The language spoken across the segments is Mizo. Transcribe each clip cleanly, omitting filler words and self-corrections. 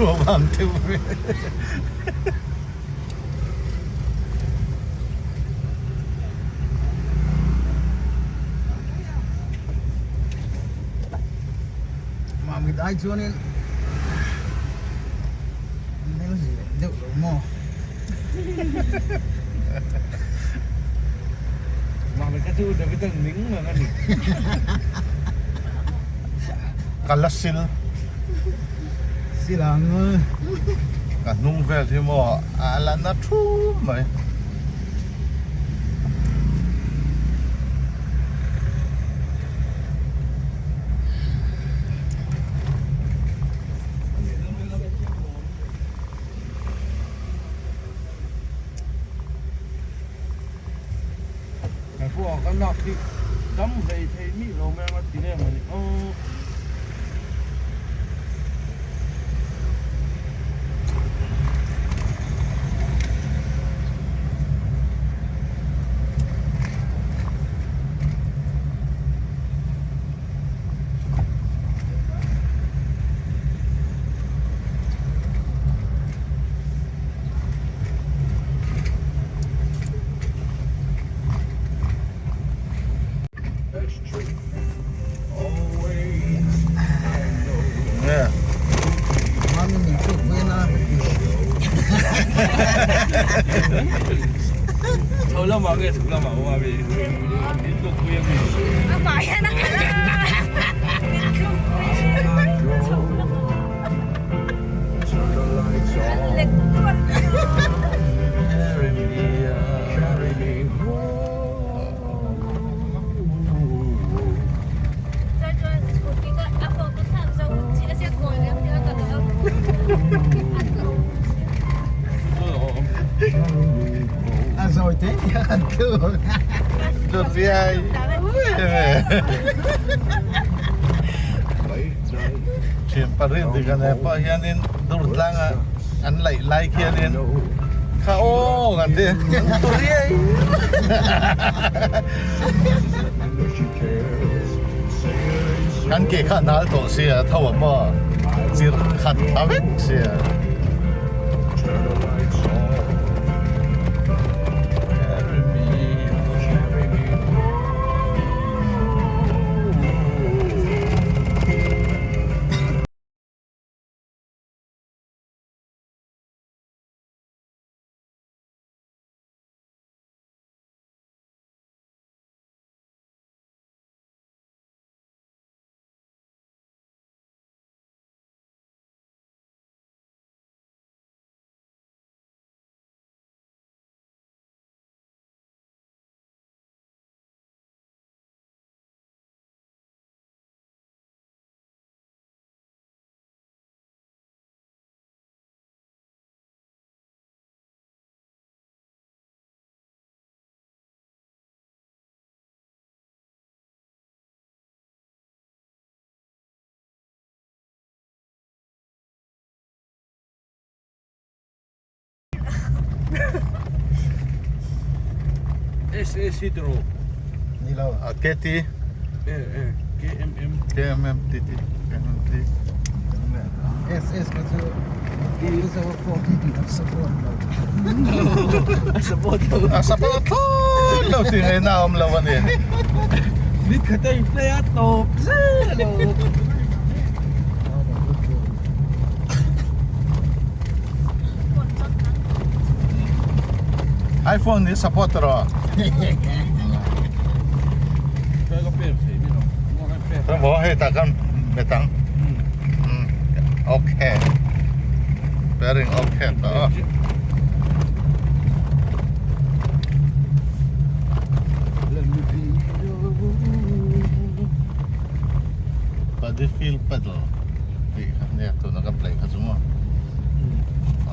Chu a vang deuh ve. Mamit ai chuanin an leng deuh lo maw? Mamit kha chu David a ning ang a ni. Ka la sil. Sil ang. Ka hnung vel hi maw a la na thum mai. Kan pawh kan lak hi dam hlei thei mi lo mai anga ti nge mawni aw. Chho lamah nge chhuk lamah awm a mi min tluk pui a mi. Amah hian a khalh a, min tluk pui chho lamah. An let kual mai a. Chuan scooty ka a phone ka thlak zo chiah a chiah kawi leh ang ka duh a. An lo. A zawi te te a kan tluk. Tluk riai Thian pariat dik a nen pawh hianin dur tlanga an laih lai khianin kha aw kan ti an tu riai. Kan ke kha nal tawh sia tho a maw chirh khat thla vek sia. S S hi tiraw? Ni lo. A KT. E e KMM. KMM T T KMM T. S S ka chu Mizo phone a support lo. A support lo. A support thlawt lo tih ngaihna a awm lo a ni. Ni khat a in play a tawp zel a lo. iPhone hi support rawh. Tamo hei ta kan betang. Okay. Pairing okay ta. Body feel pedal tih kha nia tuna ka play kha chu maw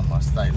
ama style.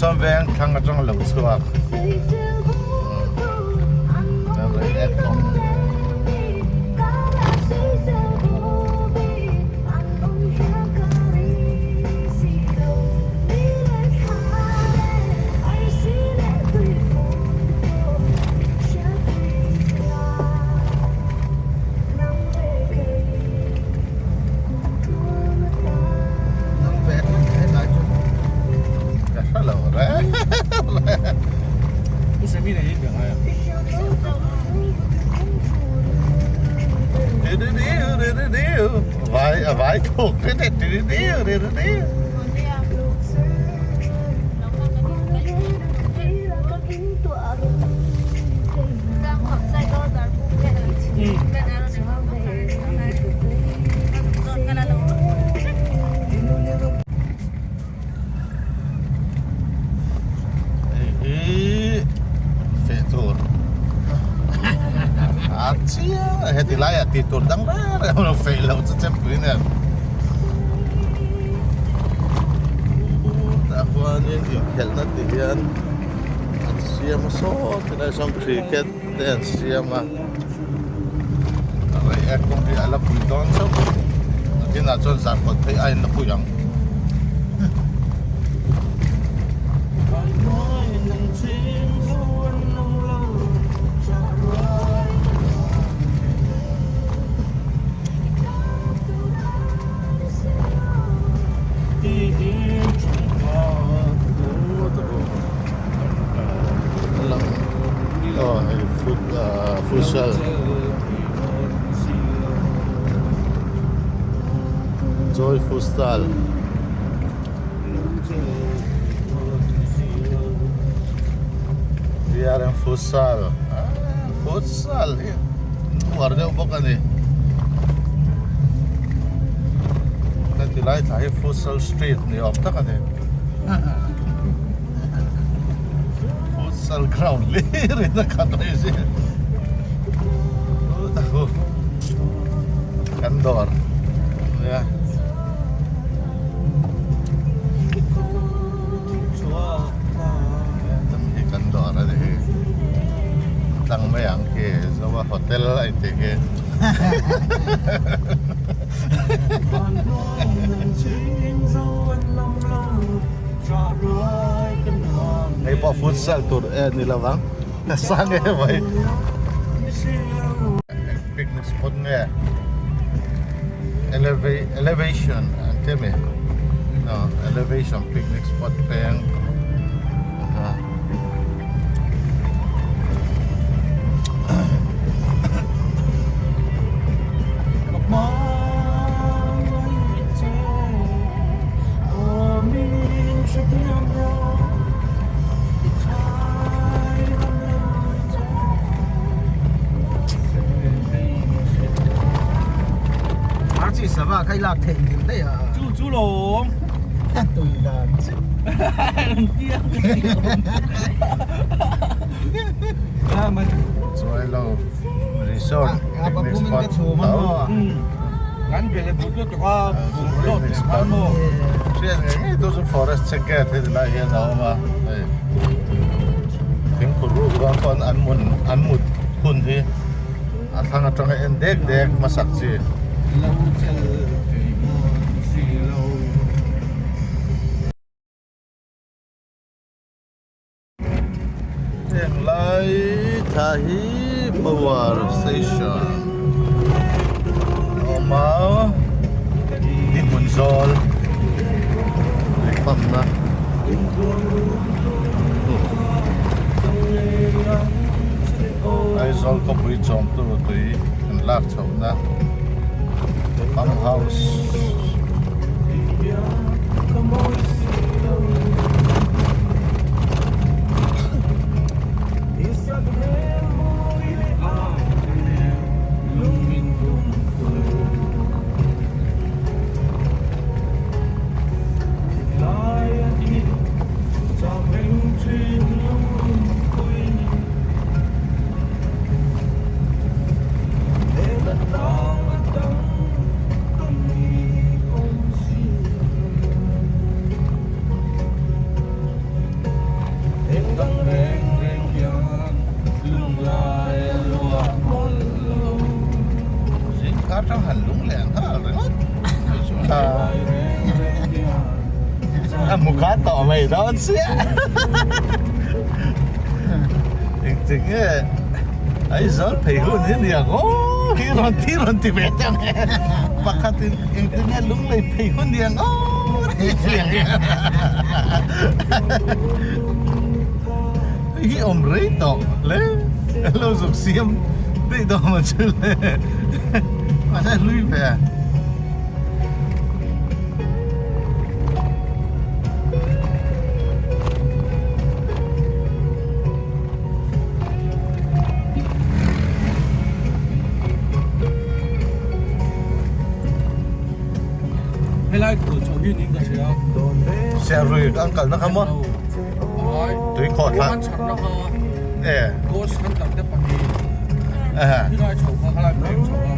Sawn veng thlang atang lo chhuak. Ka hre lo reng Vai a vai thuk Hei hi feh tur a chiang a heti laiah tih tur dang reng reng lo feh loh chu chempui nen tah khuanin inkhelhna ti hian an siam a saw tilai sawn cricket te an siam a reiek kawng hi a la pui dawn chauh nakinah chuan zarkawt phei a in la pui ang. Futsal Joy Futsal VRM Futsal Futsal hi uar deuh bawk a ni heti lai thla hi Futsal Street ni awm tak a ni. Futsal ground hlir in a khat mai si kan dawr nia hi kan dawr a ni hi tlang mai ang khi zoa hotel a intih khi. Hei pawh futsal tur e ni lo vang sang e mai picnic spot nge elevation an ti ami no elevation picnic spot peng Sava kai lak theih deuh daih a. Chu chu lawm. Tui dan chu. Chuai lo resort picnic spot picnic spot hriat ngei ngei tu chu forest check gate heti lai hian a awm a hei thingpui ruk dawn chuan an mun an mut hun hi a thlang atanga en dek dek hmasak chi. Heng lai thla hi power station a awm a hmun zawl lui pump na. Aizawl khawpui chawmtu tui an lak chhohna pump house. Kar tang han lung leh nghal ringawt. A hmu kha tawh mai dawn chiah. Engtik nge Aizawl phei hun hi nia ngaw hi rawn ti rawn ti ve ta nge. Pakhat in engtik nge lunglei phei hun nia ngaw ti chiang e. Hei hi awm rei tawh hle. Lo zuk siam daih dawn maw chu le. Mahse hlui ve. Helai khu chu hi ning ka hria. Serui an kalna kha maw? Tui khawh thla. An chharna kha. E. Ghost hunter te pahnih. Helai chho kha khalai peng chho a.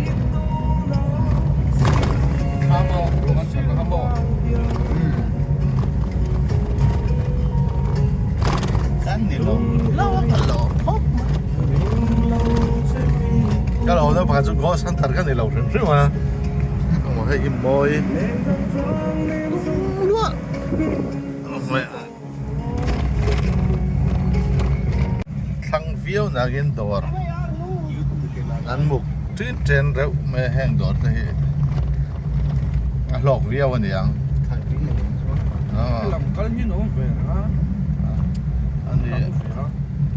Thla maw ruang an chharna kha maw? Kan ni lo lo a ka lo khawp mai. Ka lo na pakhat chu ghost hunter ka ni lo hrim hrim a. Engmaw hei hi mawi luah mai a. Thlang viau nakin dawr an muk ṭin ṭen reuh mai a heng dawr te hi a hlawk viau a ni ang.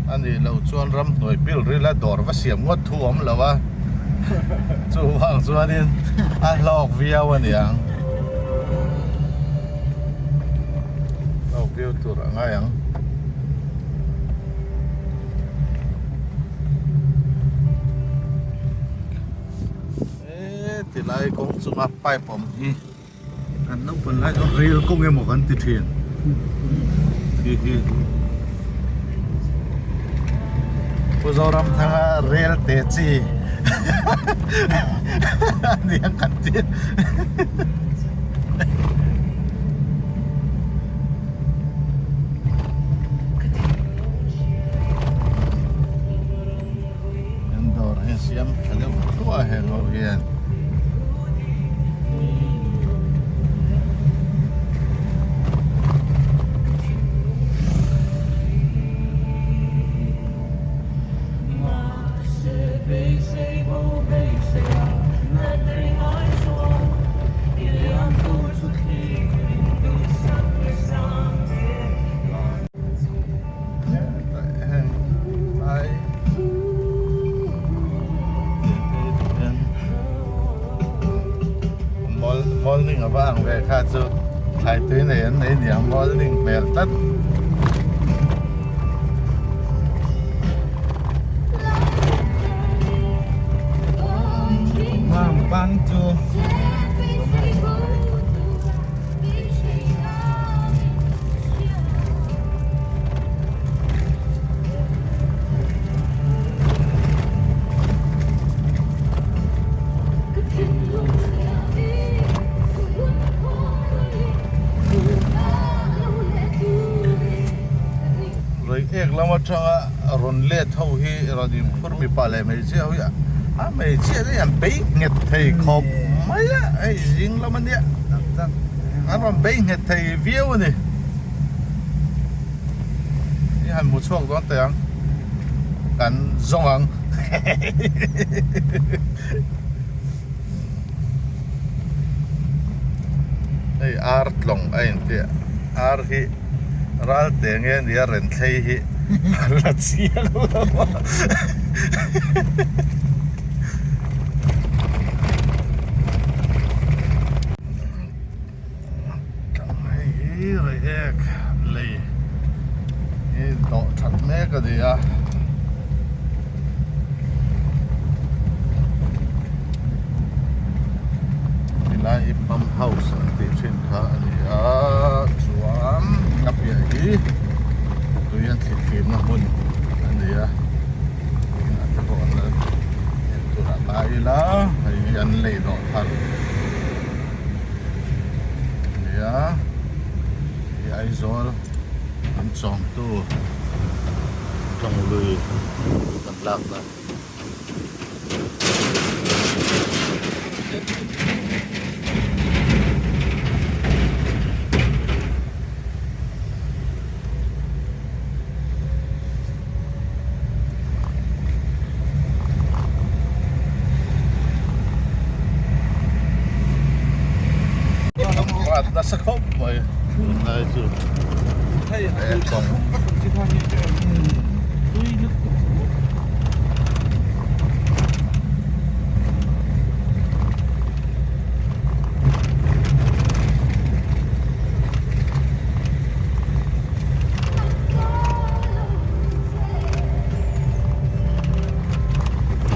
A nih loh chuan ramhnuai pil rila dawr va siam ngawt thu a awm lo a, chuvang chuanin a hlawk viau a ni ang. Hlawk viau tur a ngai ang. He tilai kawng chunga pipe awm hi kan naupang lai chuan rail kawng emaw kan ti thin hi hi Pu Zoramthanga rail te chi a nia kan ti. An dawr hi siam tha deuh thluah a heng ho hian. Morning a va ang ve kha chu thlai tui nei an nei nia morning hmel tlat. Mang bang chu. Reiek lam atanga rawn let ho hi rawn inphur mipa leh hmeichhia ho hi a hmeichhia te hi an bei nghet thei khawp mai a hei zing lam ania an rawn bei nghet thei viau a ni i han hmu chhuak dawn teh ang kan zawng ang hei ar tlawng a inti ar hi ral teh nge nia renthlei hi a la chiang lo a. Hei hi reiek lei hi dawh that mek a ni a. Tilai hi pump house an tih thin kha a ni a chuan a piah hi tui an thlit fimna hmun a ni a a te pawh an la en tur ah ngai ila hei hi an lei dawh thar a ni a hei Aizawl an chawmtu Tlawng lui kan lak na. nasa khawp mai tunlai chu. Hei a tui thum vek ang chi kha hi che tui lutuk.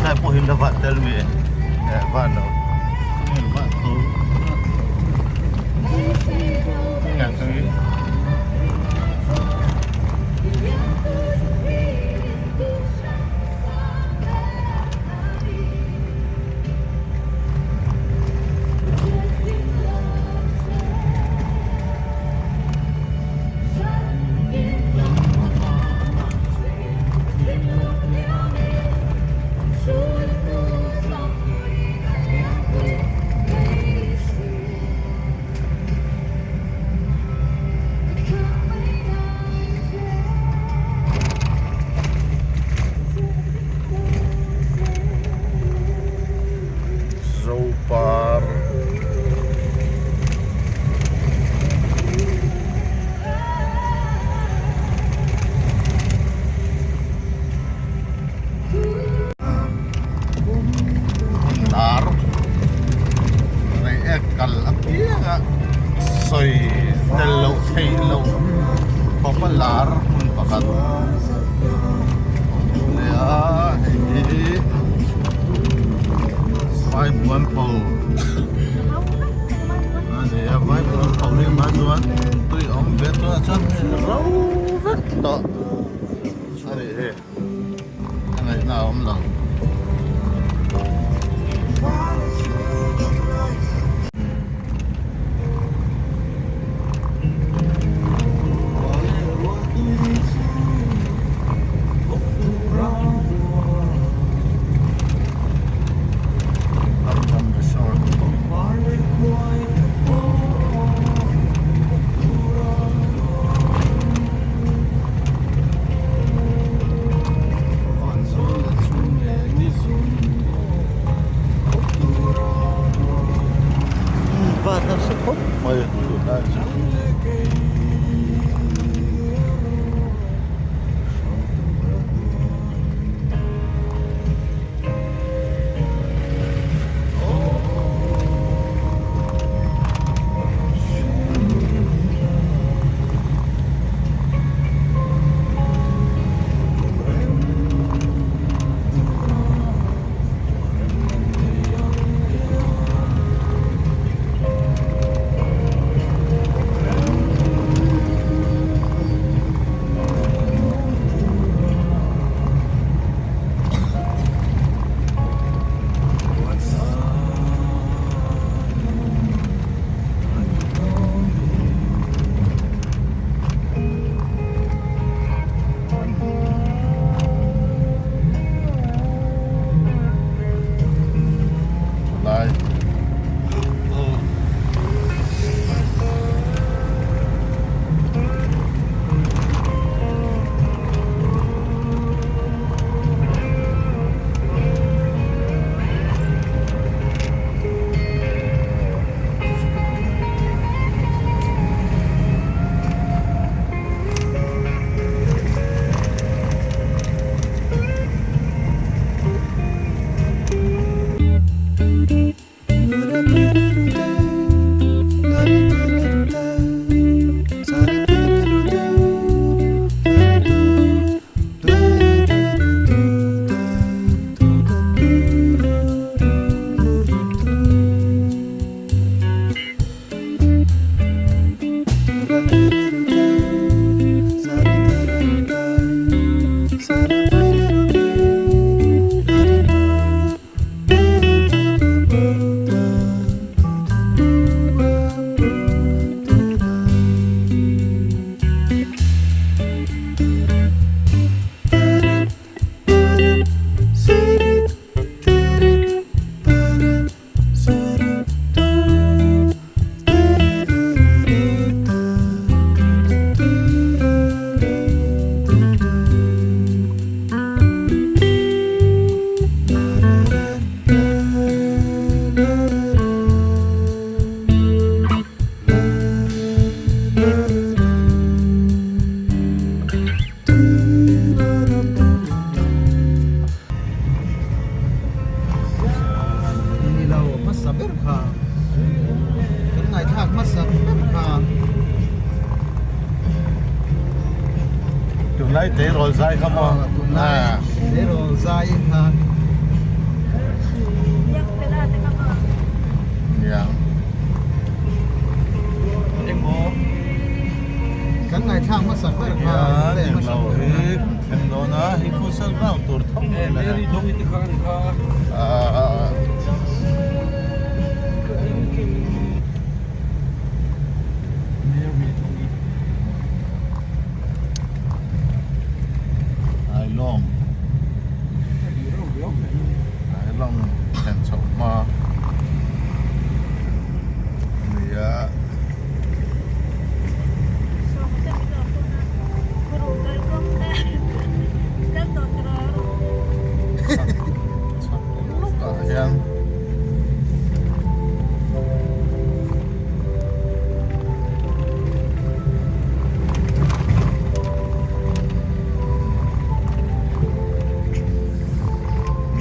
Lai pawh hi la van tel mi e van lo van tho ngang tui Zopar. Lar Reiek kal apianga sawi tel loh theih loh khawpa lar hmun pakhat leh a hei hi Vaibuanpho a ni a Vaibuanpho hi hma chuan tui a awm ve tunah chuan hei ro vek tawh a ni hi a ngaihna a awm lo. Uptown Resort. Van nasa khawp mai tunlai chu. Kan ngaithlak hmasa ber kha. Tunlai tleirawl zai kha maw? Tunlai tleirawl zai kha. Niang. Engmaw? Kan ngaithlak hmasa ber kha. Hian englo hi thleng dawn a, hei futsal ground tur tho mai le. Mary Dawng i ti kha a ni kha. Mary Dawng i. Ailawng Ailawng thlen chhoh hma a ni a. Chhak lawkah hian.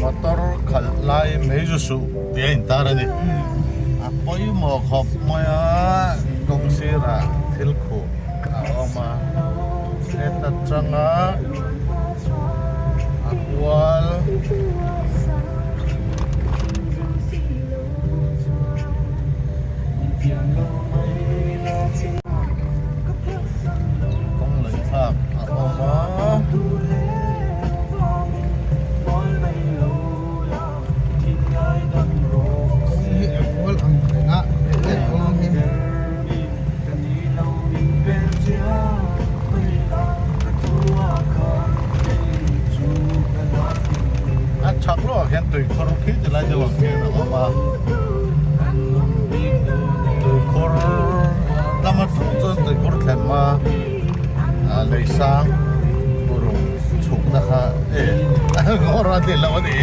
Motor khalh lai mai zu suh tih a intar a ni. A pawimawh khawp mai a, kawng sirah thil khuh a awm a, heta tanga a kual. Kawng lei thlak a awm a. Kawng hi a kual ang reng a, he kawng hi. A chhak lawkah khian tuikhur khi ti lai deuh ang hian a awm a tuikhur tlama ṭum chuan tuikhur thlen hma ah lei sang burung chhukna kha e ngawr a ni lo a ni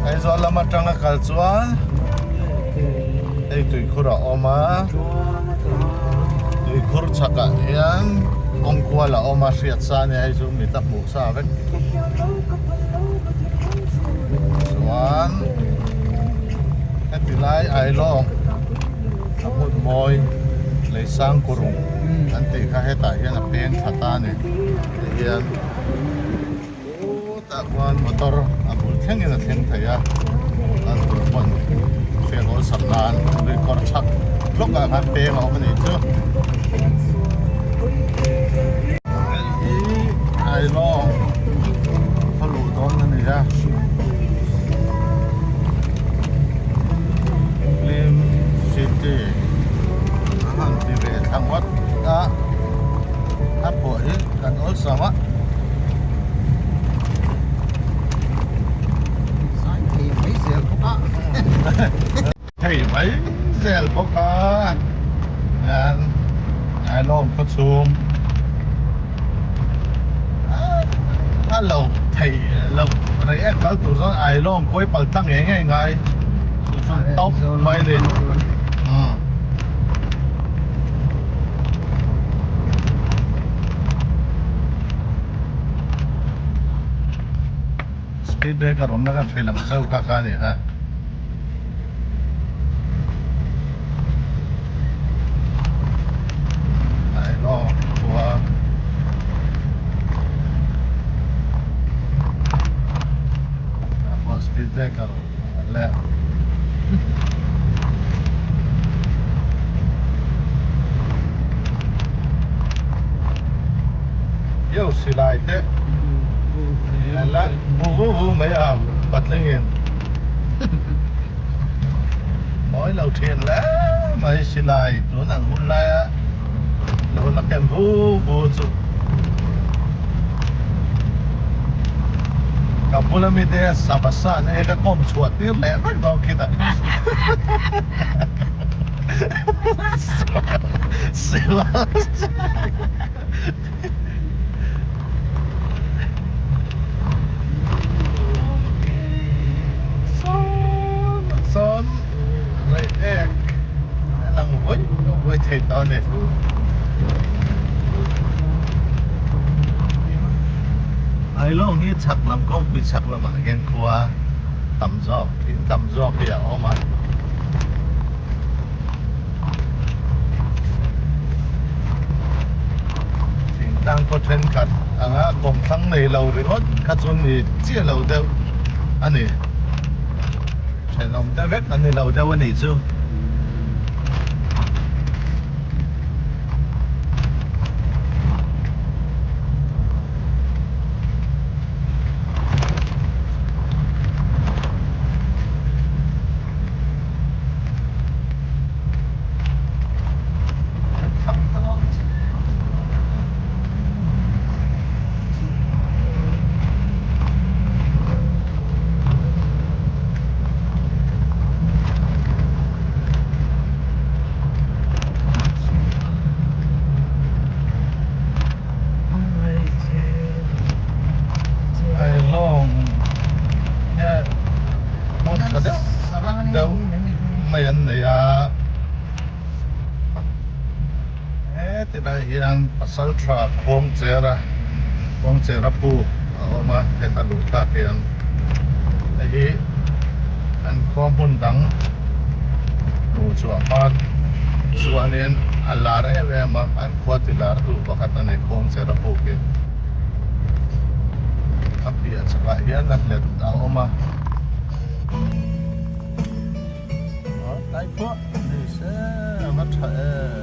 Aizawl lam atanga kal chuan hei tuikhur a awm a tuikhur chhakah hian kawng kual a awm a hriat sa a nia hei chu mit a hmuh sa vek chuan heti lai Ailawng a hmun mawi Leisang Kurung an tih kha hetah hian a peng thla ta a ni tihian. Chutah khuan motor a bul thlengin a thleng thei a, kal tur pawn hriat awlsam nan lui kawr chhak lawkah khan peng a awm a nih chu. Hei hi Ailawng khaw luh dawn a ni a, Film City a han ti ve thla ngawt a, a pawh hi kan awlsam a. Thei mai zel bawk a hian Ailawng khaw chhung a lo thei lo rei ek kal tur chuan Ailawng kawi pal tlang ngei ngei ngai chu chu tawp mai a ni. Speed breaker awmna kan hrui lam zauh kha kha a ni a. Ailawng khua ah pawh speed breaker leh Yo silai te la bu vu vu mai a patling in mawi lo thin hle mai silai tun ang hun lai a lo la ken vu vu chu Ka bula mite sava sa na hi ka kawm chhuah tir leh vek dawn khi ta. Sawn sawn rei ek a lang vawi vawi thei tawh a ni. Ailawng hi chhak lam kawngpui chhak lamah hian khua. tam zawk in tam zawk hi a awm a. Thingtlang khaw thenkhat anga kawmthlang nei lo ringawt kha chu ni chiah lo deuh a ni. Thenawm te vek an ni lo deuh a nih chu. Hmun tha deuh deuh mai an nei a heti lai hian pasal tha khuangchera khuangchera pu a awm a heta luh thlak hian hei hi an khua hmun dang hmuh chhuah hma chuanin a lar em em a an khua ti lar tu pakhat a ni khuangchera puk hi a piah chhakah hian a hlet a awm a. Tai pawh ni se a va tha em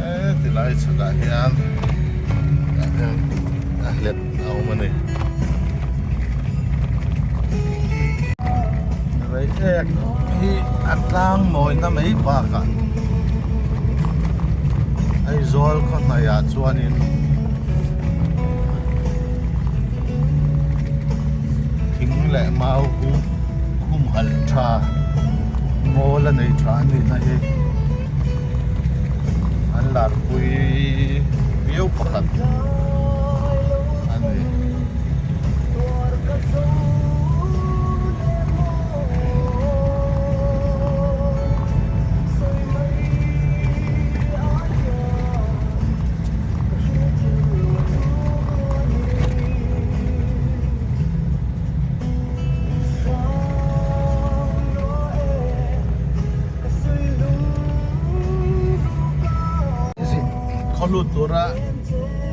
e tilai chhakah hian a hlet a awm a ni Reiek hi a tlang mawina mai bakah Aizawl khaw hnaihah chuanin Thing leh mau hu humhalh tha ngawl a nei tha a nihna hi an larpui viau pakhat a ni. Khaw lut tura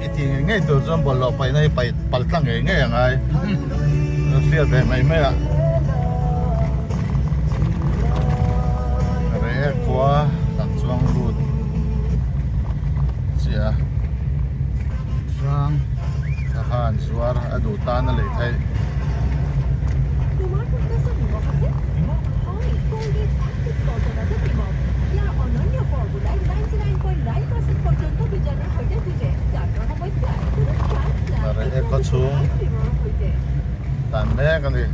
i tih ngei ngei tur chuan bawlhhlawh paihna hi paih pal tlang ngei ngei a ngai hriat ve mai mai a Reh khua kan chuang lut chiah a. Hrang thla an zuar a duh tan a lei theih. Reh khaw chhung dan mek a ni.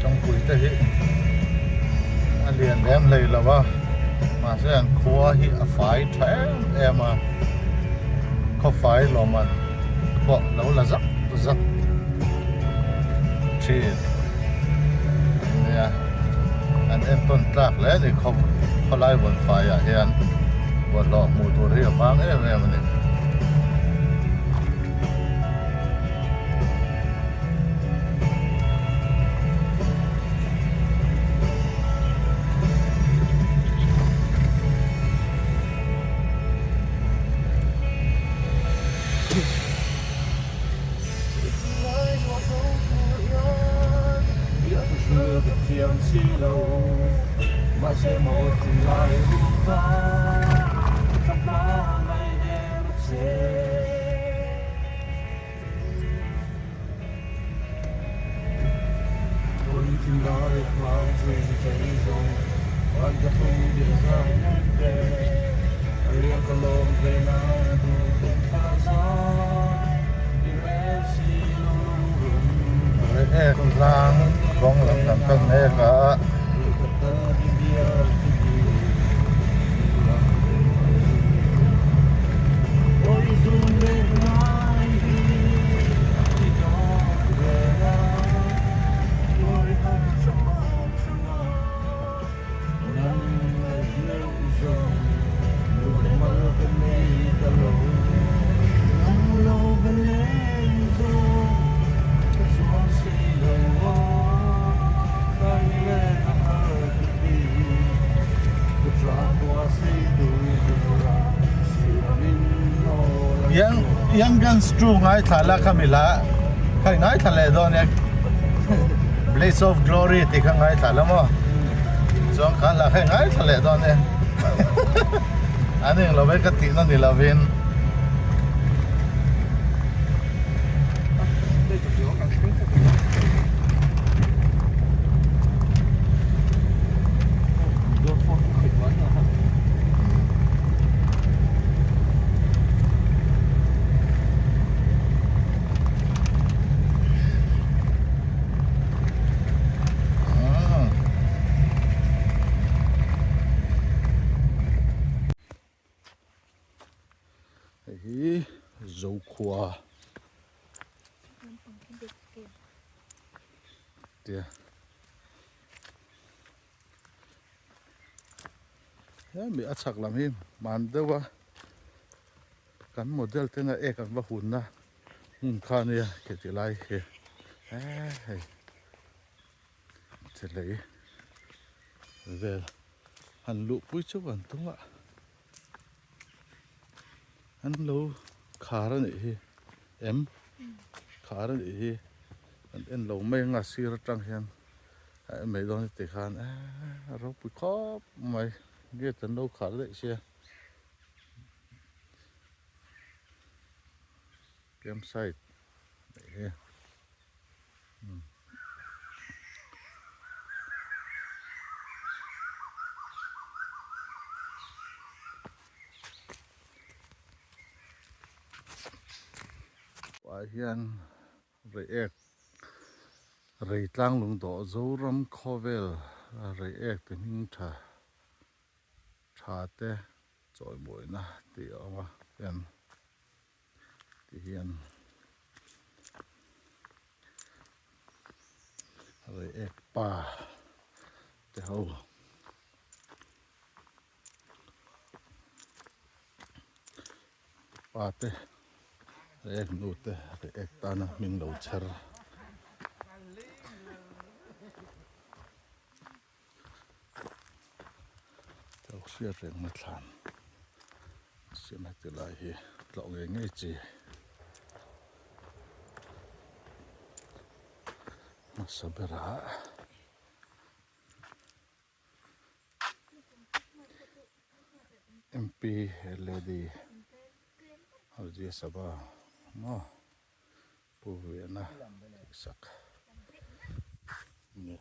Tawngpui te hi a lian lem hlei lo a mahse an khua hi a fai tha em em a khaw fai lawm an pawh lo la zak zak thin nia an entawn tlak hle a ni khaw khawlai vawn faiah hian bawlhhlawh hmuh tur hi a vang em em a ni. Reiek tlang kawng lam kan pan mek a. Young Guns 2 ngaithla la kha mi la kha i ngaithla leh dawn e Blaze of Glory tih kha ngaithla la maw chuan kha hla kha i ngaithla leh dawn e an eng lo e ka tihna ni lovin. Hei hi Zokhua tia hemi a chhak lam hi hman deuh a kan model tena ek an va hunna hmun kha a nia kheti lai khi hei che lei vel han luhpui chu kan tum a an lo khar a nih hi em khar a nih hi kan en lo mai anga sir atang hian a en mai dawn ti khan eee a ropui khawp mai gate an lo khar daih sia campsite nih hi. Ah hian reiek rei tlang lung dawh Zoram khawvel reiek ti hming tha tha te chawimawina tih a awm a hian. Ti hian reiek pa te ho pa te reiek nu te reiek tana hming lo chher. Chau hriat reng na thlan siam heti lai hi tlawh ngei ngei chi hmasa berah MP lady Rajya Sabha maw. Pu Vena tihsak nia.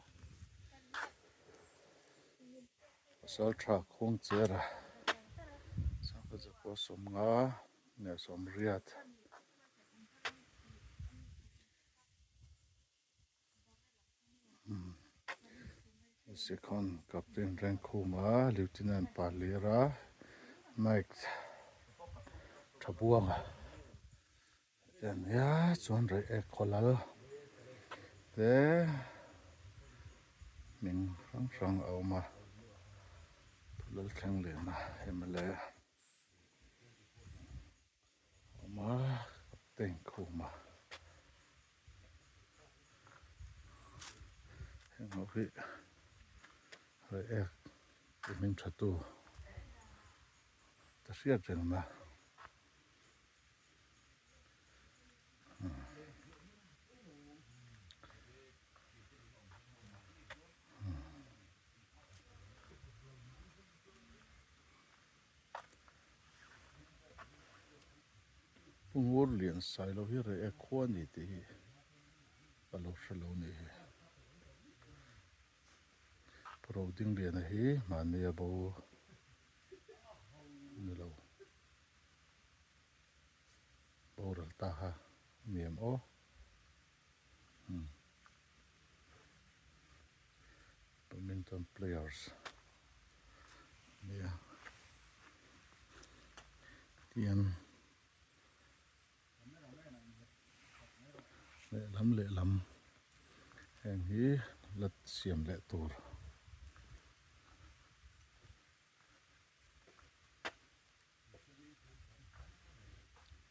Pasal tha khuang chera sangha zakua sawmnga leh sawmriat. Sekhon Captain Rengkhuma Lieutenant Palira Mike Thabuanga te an nia chuan reiek khawlal te hming hrang hrang a awm a Lalthleng Liana mla a awm a Captain Khuma. Heng ho hi reiek ti hming tha tu ta hriat reng na. Pu Ngur Lian Sailo hi reh e khua a ni tih hi ka lo hre lo ni hi. Pu Rodingliana hi mahni a bo ni lo. Boral ta kha ni em aw. Badminton players nia tian lehlam lehlam heng hi la siam leh tur.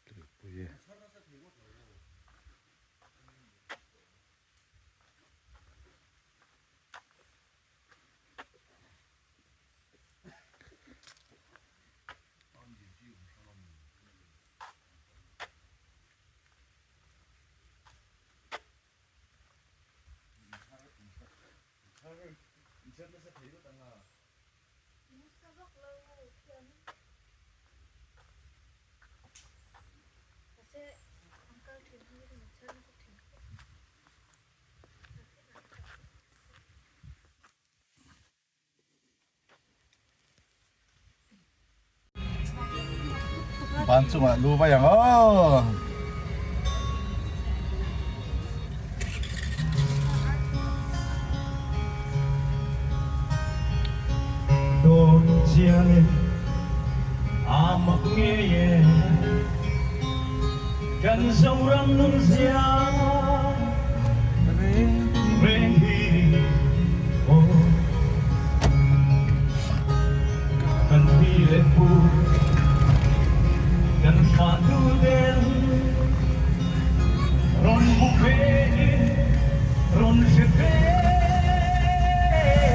Tuipui. Inchhiar nasa thei lut ang a. Nasa vak lo thiam. Mahse an kal thin hi ka inchhiar nasa thin khawp mai. Ban chungah lu vai ang aw. Dawn chiang e a mak ngei e kan Zoram nun zia reng hi aw kan pi leh pu kan thlah dul den rawn hmu ve in rawn hre ve se le.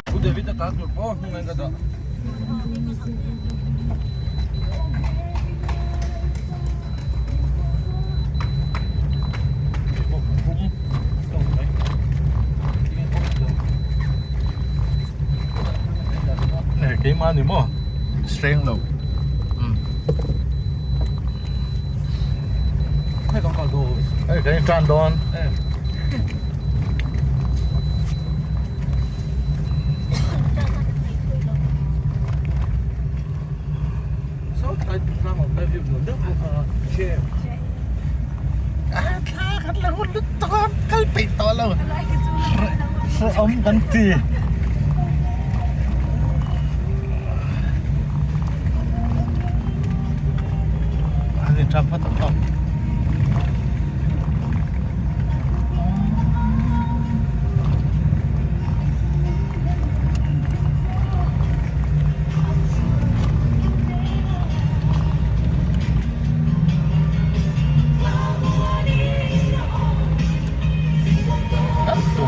Pu David a ta tur pawh hnung in ka dah. Keimah ni maw strength lo hei kan in tan dawn Thla kan la hun lutuk a kal peih tawh lo hrehawm kan ti. An in tang phawt ang.